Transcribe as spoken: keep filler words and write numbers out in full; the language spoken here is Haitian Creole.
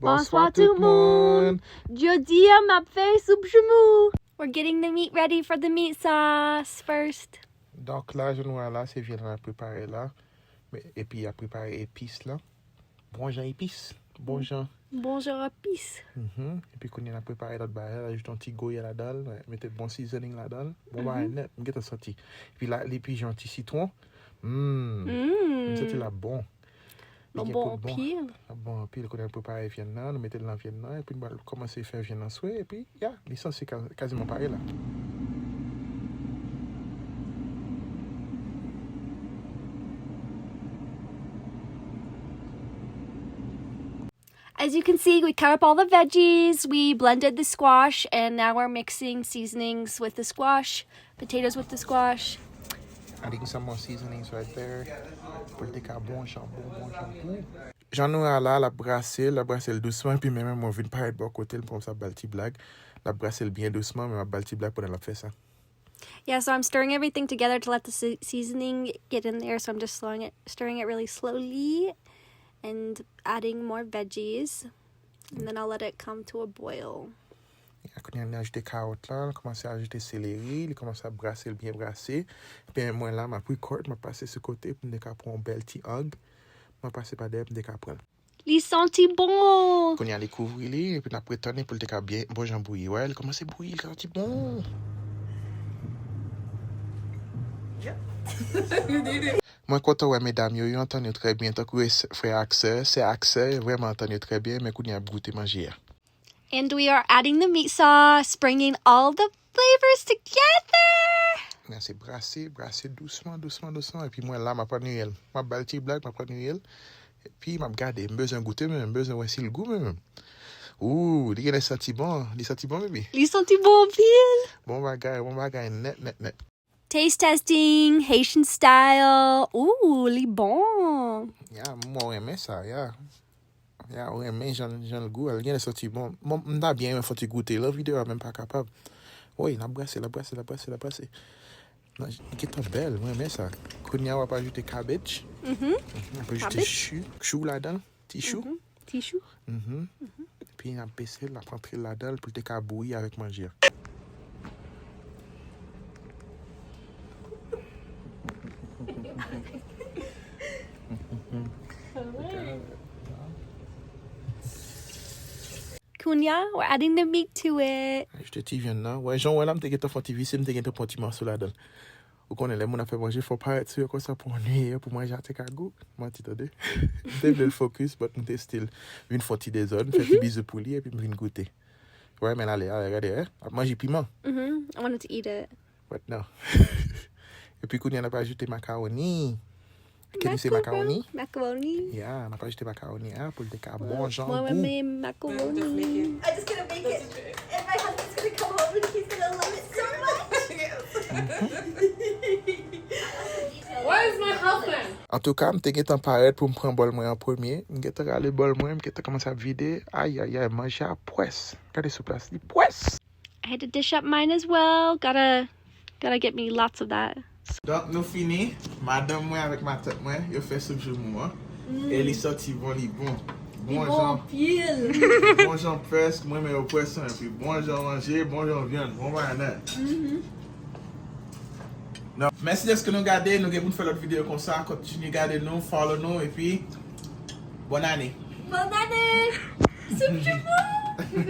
Bonswa tout moun. Jodi a m ap fè soup joumou. We're getting the meat ready for the meat sauce first. Donk la, jan nou wè la, se vyann n ap prepare la. Men, epi y ap prepare epis la. Bon jan epis. Bon jan. Bon jan epis. Mhm. Epi kounye a n ap prepare lòt bagay la, ajoute yon ti goya ladan l, mete bon seasoning ladan l. Bon bagay nèt, m gentan santi. Epi la, li pi jan ti sitwon. Mm. M santi l ap bon. Li gen bon pou bon. L ap bon anpil. Kounye a n ap prepare vyann nan, nou mete l nan vyann nan, epi nou pral kòmanse fè vyann nan swe, epi, ya, li sanse ka-, kaziman pare la. As you can see, we cut up all the veggies, we blended the squash, and now we're mixing seasonings with the squash, potatoes with the squash. Adding some more seasonings right there. Pou l te ka bon jan, bon, bon jan gou. Jan nou wè a la, l ap brase l, l ap brase l dousman, epi men mwen vin parèt bò kote l, m kòmanse ap ba l ti blag. L ap brase l byen dousman, men m ap ba l ti blag pandan l ap fè sa. Yeah, so I'm stirring everything together to let the se- seasoning get in there. So I'm just slowing it, stirring it really slowly and adding more veggies. And then I'll let it come to a boil. Ya, kounye a, li ajoute kawòt la, li kòmanse ajoute seleri, li kòmanse ap brase l byen brase. Epi mwen la, m ap record, m ap pase sou kote pou m te ka pran yon bèl ti ang. M ap pase pa dèyè pou m te ka pran l. Li santi bon! Kounye a, li kouvri li, epi n ap ret tann li pou l te ka byen, bon jan bouyi. Wè, li kòmanse bouyi, li santi bon! Mwen kontan wè medam yo, yo antann yo trè byen, tankou e s- frè ak sè, sè ak sè, yo vrèman antann yo trè byen, men kounye a ap goute manje a. And we are adding the meat sauce, bringing all the flavors together. Brase, brase, brase dousman, dousman, dousman. Epi mwen la, m ap anniye l. M ap ba l ti blag, m ap anniye l. Epi m ap gade, m bezwen goute menm, m bezwen wè si l gou menm. Ooh, li genlè santi bon, li santi bon, baby. Li santi bon anpil. Bon bagay, bon bagay, nèt, nèt, nèt. Taste testing, Haitian style. Ooh, li bon. Ya, mwen renmen sa, ya. Ya, ou renmen jan, jan l gou a, l genlè santi bon. Bon, m ta byen renmen fè yon ti goute. Lè videyo a menm pa kapab. Woy, n ap brase, n ap brase, n ap brase, n ap brase. Nan, li gentan bèl, mwen renmen sa. Kounye a, w ap ajoute cabbage. Mhm. Mhm, w ap ajoute chou, chou ladan l, ti chou. Mhm. Ti chou. Mhm. Epi n ap bese l, n ap antre l ladan l pou l te ka bouyi avèk manje a. Kounye a, we're adding the meat to it. Ajoute ti vyann nan. Wè, jan w wè la, m te gentan fè yon ti vise, m te gentan pran ti mòso ladan l. Ou konnen, lè moun ap fè manje, fò w parèt sou yo konsa pou w annuiye yo, pou manje a te ka gou. Manti, tande. M te vle l focus, but m te still vin fè yon ti dezòd, m fè ti bizou pou li, epi m vin goute. Wè, men ale, ale, gade, eh. Ap manje piman. Mhm, I wanted to eat it. But no. Epi kounye a n ap ajoute makawoni. Can you say makawoni? Makawoni. Yeah, n ap ajoute makawoni a pou l te ka bon jan gou. Mwen renmen makawoni. I just gonna make it. And my husband's gonna come home and he's gonna love it so much. Where is my husband? Antouka, m te gentan parèt pou m pran bòl mwen an premye. M gentan rale bòl mwen, m gentan kòmanse ap vide. Ayayay, manje a pwès. Gade sou plas li, pwès! I had to dish up mine as well. Gotta, gotta get me lots of that. Donk, nou fini. Madanm mwen avèk matant mwen, yo fè soup joumou an. Mm. E li santi bon, li bon. Li bon anpil. Bon jan pwès, mwen renmen yo pwès, epi bon jan manje, bon jan vyann, bon bagay nèt. Mhm. Donk, mèsi dèske nou gade, nou gen pou n fè lòt videyo konsa, kontinye gade nou, follow nou, epi bòn ane. Bòn ane! Soup joumou!